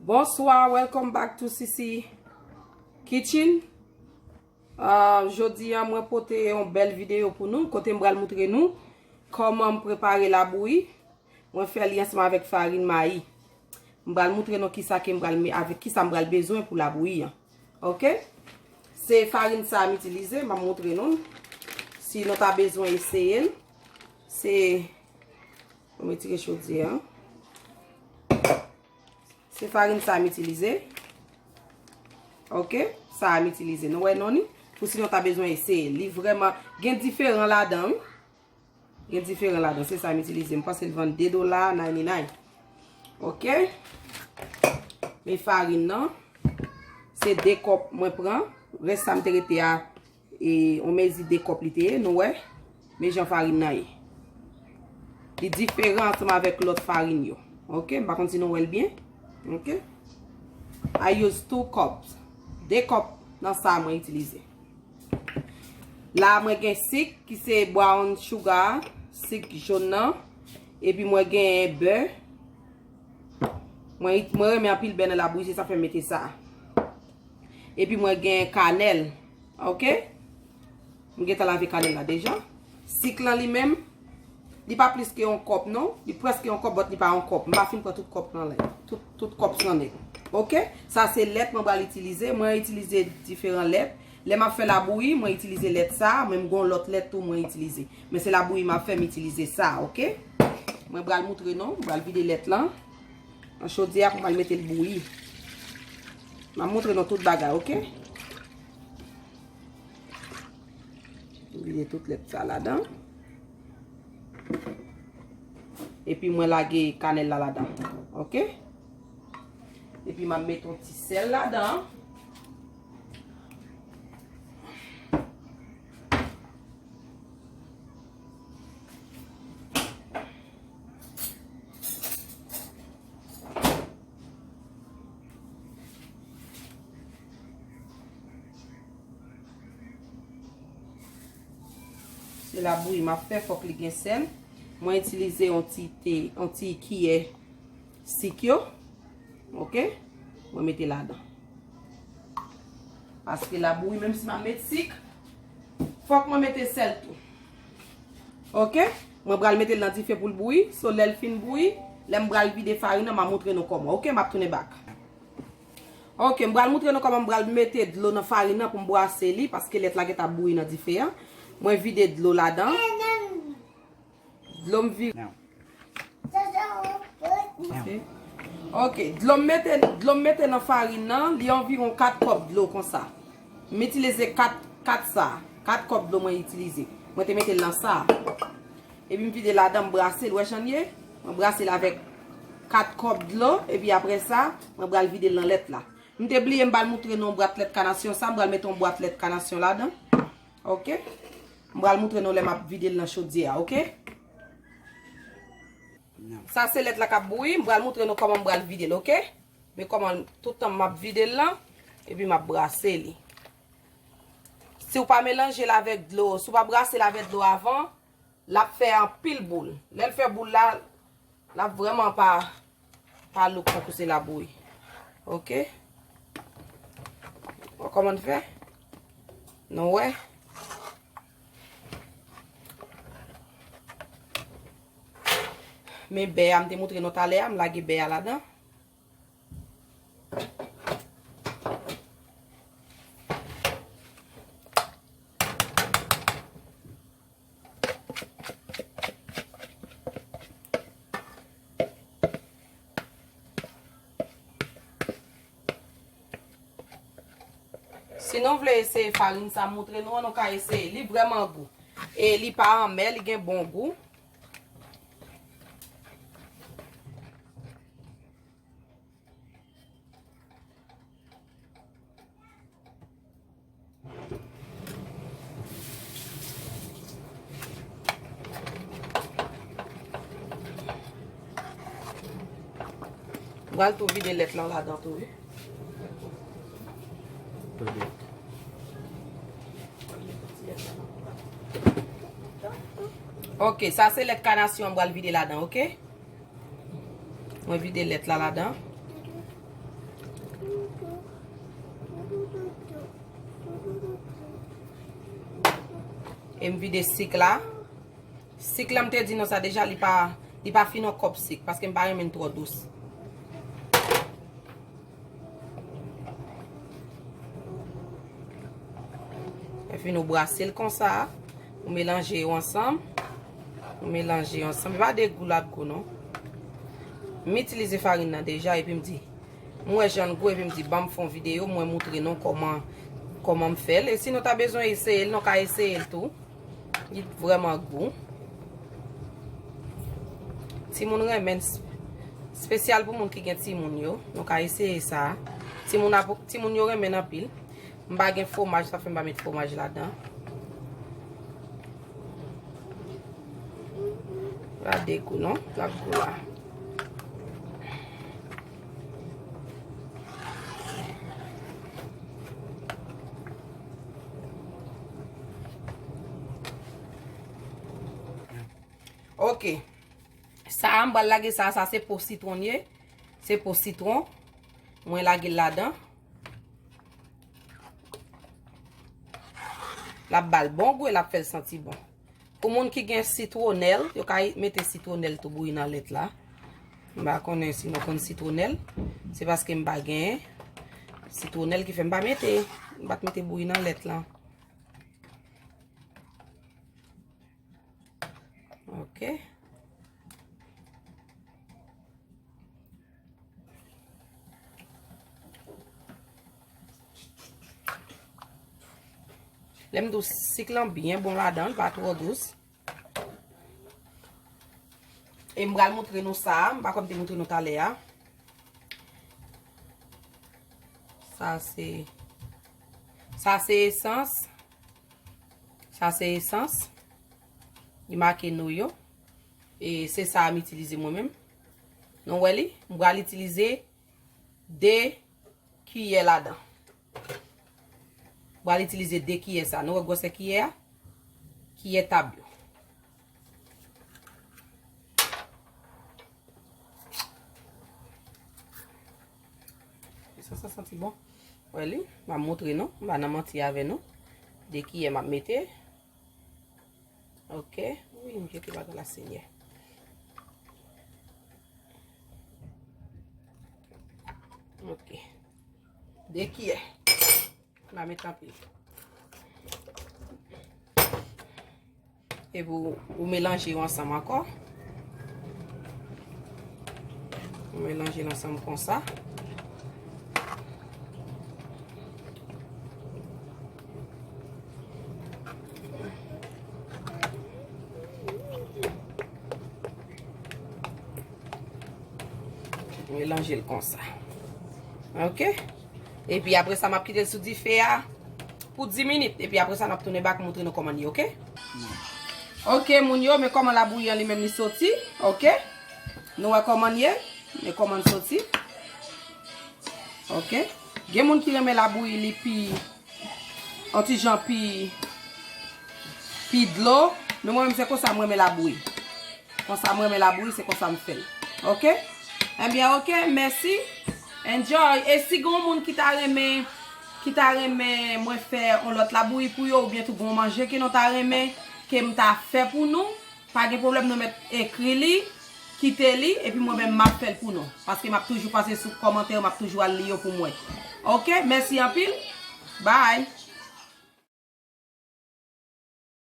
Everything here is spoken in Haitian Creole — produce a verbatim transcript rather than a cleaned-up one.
Bonsoir, welcome back to Sisi Kitchen. Ah, jodi a, mwen pote yon bèl videyo pou nou, kote m pral moutre nou kòman m prepare labouyi. Mwen fè li ansanm avèk farin mayi. M pral moutre nou kisa ke m pral me-, avèk kisa m pral bezwen pou labouyi an. Oke? Se farin sa a m itilize, m ap moutre nou. Si nou ta bezwen eseye l, se, mwen retire chodyè an. Se farin sa a m itilize. Oke? Sa a m itilize. Nou wè non li? Pou si nou ta bezwen eseye l. Li vrèman gen diferan ladan, wi. Gen diferan ladan. Se sa m itilize. M panse l vann de dola ninety-nine. Oke? Men farin nan, se de kòp mwen pran. Rès sa m te rete a, e, on mezi de kòp li te ye, nou wè. Men jan farin nan ye. Li diferan ansanm avèk lòt farin yo. Oke? M pa konn si nou wè l byen. Oke? I use two cups. De kòp nan sa mwen itilize. La, mwen gen sik, ki se brown sugar, sik jòn nan. Epi mwen gen bè. Mwen, mwen renmen anpil bè nan labouyi, se sa fè m mete sa. Epi mwen gen kanèl. Oke? M gentan lave kanèl la deja. Sik lan li menm, li pa plis ke yon kòp, non. Li prèske yon kòp, but li pa yon kòp. M pa fin pran tout kòp lan, tout, tout kòp lan nèt. Oke? Sa se lèt mwen pral itilize. Mwen itilize diferan lèt. Lè m ap fè labouyi, mwen itilize lèt sa, men m gon lòt lèt tou mwen itilize. Men se labouyi m ap fè, m itilize sa, oke? Mwen pral moutre nou, m pral vide lèt lan nan chodyè a pou m al mete l bouyi. M ap moutre nou tout bagay, oke? M vide tout lèt sa ladan. Epi mwen lage kanèl la ladan. Oke? Epi m ap mete yon ti sèl ladan. Se labouyi m ap fè, fòk li gen sèl. Mwen itilize yon ti te, yon ti kiyè sik yo. Oke? Mwen mete ladan. Paske labouyi, menm si m ap met sik, fòk mwen mete sèl tou. Oke? Mwen pral mete l nan dife pou l bouyi. So, lè l fin bouyi, lè m pral vide farin nan, m a moutre nou kòman. Oke? M ap tounen back. Oke, m pral moutre nou kòman m pral mete dlo nan farin nan pou m brase li, paske lèt la gentan ap bouyi nan dife a. Mwen vide dlo ladan. Dlo m vire. Ok. Dlo m mete, dlo m mete nan farin nan, li anviwon kat kòp dlo konsa. M itilize kat, kat sa. Kat kòp dlo mwen itilize. Mwen te mete l nan sa. Epi m vide ladan, m brase l. Wè jan l ye? Mwen brase l avèk kat kòp dlo. Epi apre sa, mwen pral vide l nan lèt la. M te bliye m pral moutre nou bwat lèt kanasyon sa. M pral mete yon bwat lèt kanasyon ladan. Ok? M pral moutre nou lè m ap vide l nan chodyè a, ok? Sa se lèt la k ap bouyi, m pral moutre nou kòman m pral vide l, ok? Men kòman tout tan m ap vide l lan, epi m ap brase li. Si w pa melanje l avèk dlo, si w pa brase l avèk dlo avan, l ap fè anpil boul. Lè l fè boul la, l ap vrèman pa, pa look tankou se labouyi. Ok? Bon, kòman n fè? Nou wè? Men bè a, m te moutre nou talè a, m lage bè a ladan. Si nou vle eseye farin sa m moutre nou an, nou ka eseye. Li vrèman gou. E li pa anmè, li gen bon gou. M pral tou vide lèt lan ladan tou, wi. Ok, sa se lèt kanasyon an m pral vide ladan, ok? Mwen vide lèt la ladan. E m vide sik la. Sik la m te di nou sa deja, li pa, li pa fin yon kòp sik, paske m pa renmen l twò dous. Epi nou brase l konsa. Ou melanje yo ansanm. Ou melanje yo ansanm. E pa de gou l ap gou, non. M itilize farin nan deja, epi m di, m wè jan l gou, epi m di, ban m fè yon videyo, mwen moutre nou kòman, kòman m fè l. E si nou ta bezwen eseye l, nou ka eseye l tou. Li vrèman gou. Timoun renmen s-, espesyal pou moun ki gen timoun yo. Nou ka eseye sa. Timoun ap, timoun yo renmen l anpil. M pa gen fwomaj, sa fè m pa met fwomaj ladan. Gade gou non, l ap gou la. Ok. Sa a, m pral lage sa, sa se po sitwon l ye. Se po sitwon. Mwen lage l ladan. L ap ba l bon gou e l ap fè l santi bon. Pou moun ki gen sitwonèl, yo ka mete sitwonèl tou bouyi nan lèt la. M pa konnen si nou konn sitwonèl. Se paske m pa gen sitwonèl ki fè m pa mete. M pa t mete bouyi nan lèt la. Ok. Lè m dous, sik lan byen bon ladan, li pa twò dous. E m pral moutre nou sa, m pa kwè m te moutre nou talè a. Sa se, sa se esans. Sa se esans. Li make no yo. E se sa a m itilize mwen menm. Nou wè li? M pral itilize de kiyè ladan. M pral itilize de kiyè sa. Nou wè gwosè kiyè a? Kiyè tab yo. Sa, sa santi bon. Wè li, m ap moutre nou. M pa nan manti avè nou. De kiyè m ap mete. Ok. Wi, m jete bagay la, Senyè. Ok. De kiyè. M pa met anpil. Epi ou, ou melanje yo ansanm ankò. Ou melanje l ansanm konsa. Melanje l konsa. Ok? Epi apre sa, m ap kite l sou dife a pou dis minit. Epi apre sa, n ap tounen bak moutre nou kòman l ye, ok? Ok, moun yo, men kòman labouyi an li menm li soti, ok? Nou wè kòman l ye? Men kòman l soti. Ok? Gen moun ki renmen labouyi li pi, yon ti jan pi, pi dlo. Men mwen menm, se konsa m renmen labouyi. Konsa m renmen labouyi, se konsa m fè l. Ok? Ebyen, ok, mèsi. Enjoy. E si gen moun ki ta renmen, ki ta renmen mwen fè yon lòt labouyi pou yo, oubyen tou gen yon manje ke nou ta renmen ke m ta fè pou nou, pa gen pwoblèm, nou mèt ekri li, kite li, epi mwen menm m ap fè l pou nou. Paske m ap toujou pase sou kòmantè yo, m ap toujou al li yo pou mwen. Ok? Mèsi anpil. Bye.